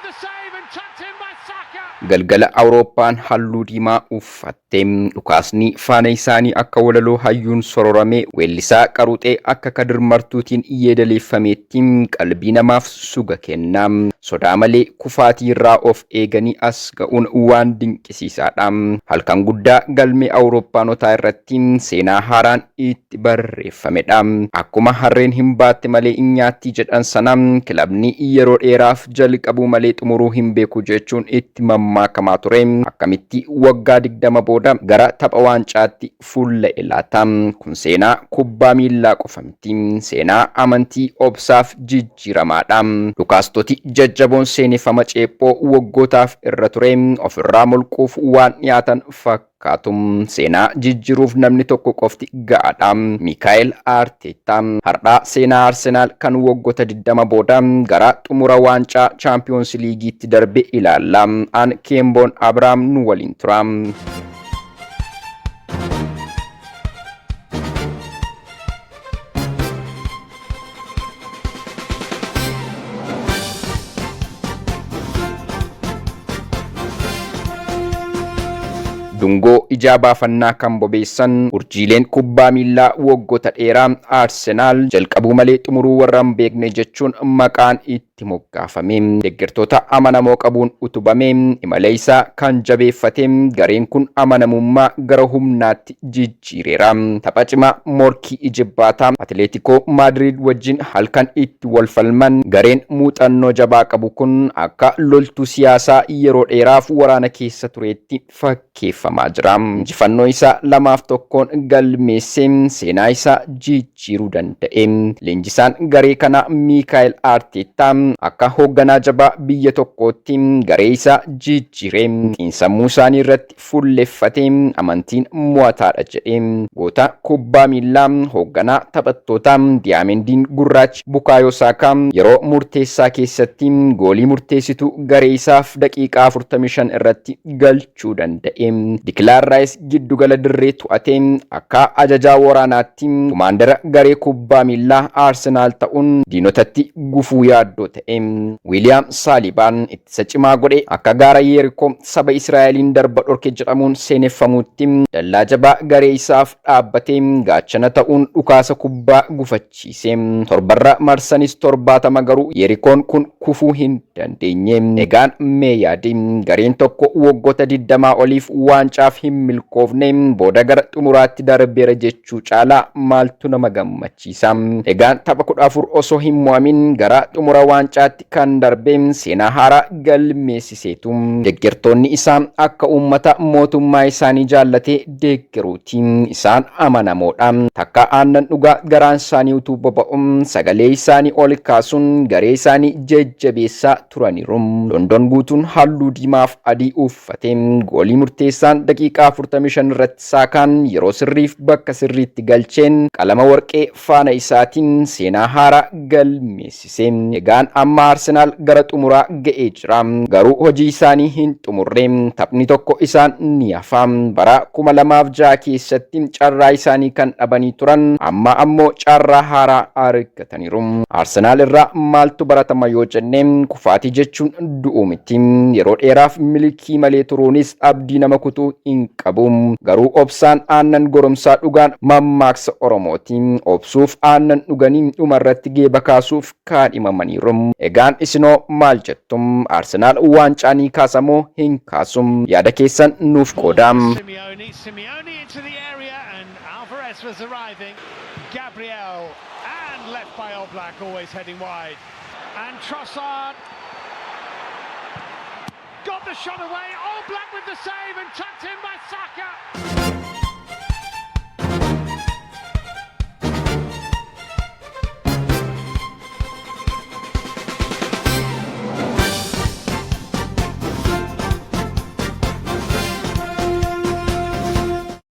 the save and tucked in by Saka. Galgala Awurooppaan halluu diimaa uffatte. Dhukaasni faana isaanii akka walaloo hayyuun sororame weellisaa qaruuxee akka Kadir Martuutiin yeedaleeffameetti qalbii namaaf suga kenna. Sodaa malee kufaatii irraa of eeganii as ga'uun waan dinqisiisaadha. Halkan guddaa galmee Awurooppaanotaa irratti seenaa haaraan itti barreeffamedha. Akkuma harreen hin baatte malee hin nyaatti jedhan sana kilabni yeroo dheeraaf jalqabuu malee xumuruu hin beeku jechuun itti mammaakamaa ture. Akkamitti waggaa 20 booda gara tapha waancaatti fuulla'e laata? Kun seenaa kubbaa miillaa qofa miti. Seenaa amantii obsaaf jijjiiramaadha. Dhukaastoti jajjaboon seeneffama ceephoo waggootaaf irra ture ofirraa mulquuf waan dhiyaatan fakkaatu. Seenaa jijjiiruuf namni tokko qofti ga'aadha. Mikaa'el Arteettaa har'aa seenaa Arsenaal kan waggoota 20 booda gara xumura waancaa Chaampiyoons Liigiitti darbe ilaalla. An Keemboon Abiraam nu waliin tura. Dungoo ijaa baafannaa kan bobeessan urjiileen kubbaa miillaa waggoota dheeraa Arsenaal jalqabuu malee xumuruu warra hin beekne jechuun maqaan itti moggaafame. Deeggartoota amanamoo qabuun utubame imala isaa kan jabeeffate gareen kun amanamummaa gara humnaatti jijjiireera. Tapha cimaa morkii ijibbaataa Atileetikoo Maadriid wajjin halkan itti wal falman gareen muuxannoo jabaa qabu kun akka loltuu siyaasaa yeroo dheeraaf waraana keessa tureetti fakkeeffamaa jira. Injifannoo isaa 2f 1n galmeessee seenaa isaa jijjiiruu danda'e. Leenjisaan garee kanaa Miikaa'el Arteettaa akka hoogganaa jabaa biyya tokkootti garee isaa jijjiire. Xiinsammuu isaanii irratti fuulleffate amantiin mo'ataadha jedhe. Goota kubbaa miillaa hoogganaa taphattootaa Diyaamendiin Gurraachi Bukaayoo Saakaa yeroo murteessaa keessatti goolii murteessituu garee isaaf daqiiqaa 45 irratti galchuu danda'e. Dikilaan Raayis giddugala dirree to'ate akka ajajaa waraanaatti kumaandara garee kubbaa miillaa Arsenaal ta'uun diinotatti gufuu yaaddoo ta'e. Wiiliyaam Saalibaan ittisa cimaa godhe akka gaara Yeerikoo saba Israa'eliin darba dhorke jedhamuun seeneffamuutti dallaa jabaa garee isaaf dhaabbatee gaachana ta'uun dhukaasa kubbaa gufachiise. Torbarra marsanis 70 garuu Yeerikoon kun kufuu hin dandeenye. Egaan mee yaadi, gareen tokko waggoota 20 oliif waancaaf hin milkoofne booda gara xumuraatti darbeera jechuu caalaa maaltu nama gammachiisa? Egaan tapha 14 osoo hin mo'amin gara xumura waancaatti kan darbe seenaa haaraa galmeessiseetu. Deggertoonni isaa akka uummata mootummaa isaanii jaallatee deeggaruuti. Isaan amanamoodha. Takka aannan dhugaa garaan isaanii utuu boba'u sagalee isaanii ol kaasuun garee isaanii jajjabeessaa turaniiru. London guutuun halluu diimaaf adii uffate. Goolii murteessaan daqiiqaa 45 irratti Saakaan yeroo sirriif bakka sirriitti galcheen qalama warqee faana isaatiin seenaa haaraa galmeessise. Egaan amma Arsenaal gara xumuraa ga'ee jira. Garuu hojii isaanii hin xumurre. Taphni tokko isaan ni hafa. Bara 2006 keessatti carraa isaanii kan dhabanii turan amma ammoo carraa haaraa argataniiru. Arsenaal irraa maaltu baratama yoo jenne, kufaatii jechuun du'uu miti. Yeroo dheeraaf milkii malee turuunis abdii nama kutuu hin qabu. Garuu obsaan aannan goromsaa dhugaan mammaaksa Oromooti. Obsuuf aannan dhuganii dhumarratti geeba kaasuuf kaadhimamaniiru. Egaan isinoo maal jettu? Arsenaal waancaa ni kaasa moo hin kaasu? Yaada keessan nuuf qoodaa. Simeone, Simeone into the area and Alvarez was arriving. Gabriel and left by Oblak, always heading wide. And Trossard got the shot away. Oblak with the save and tucked in by Saka.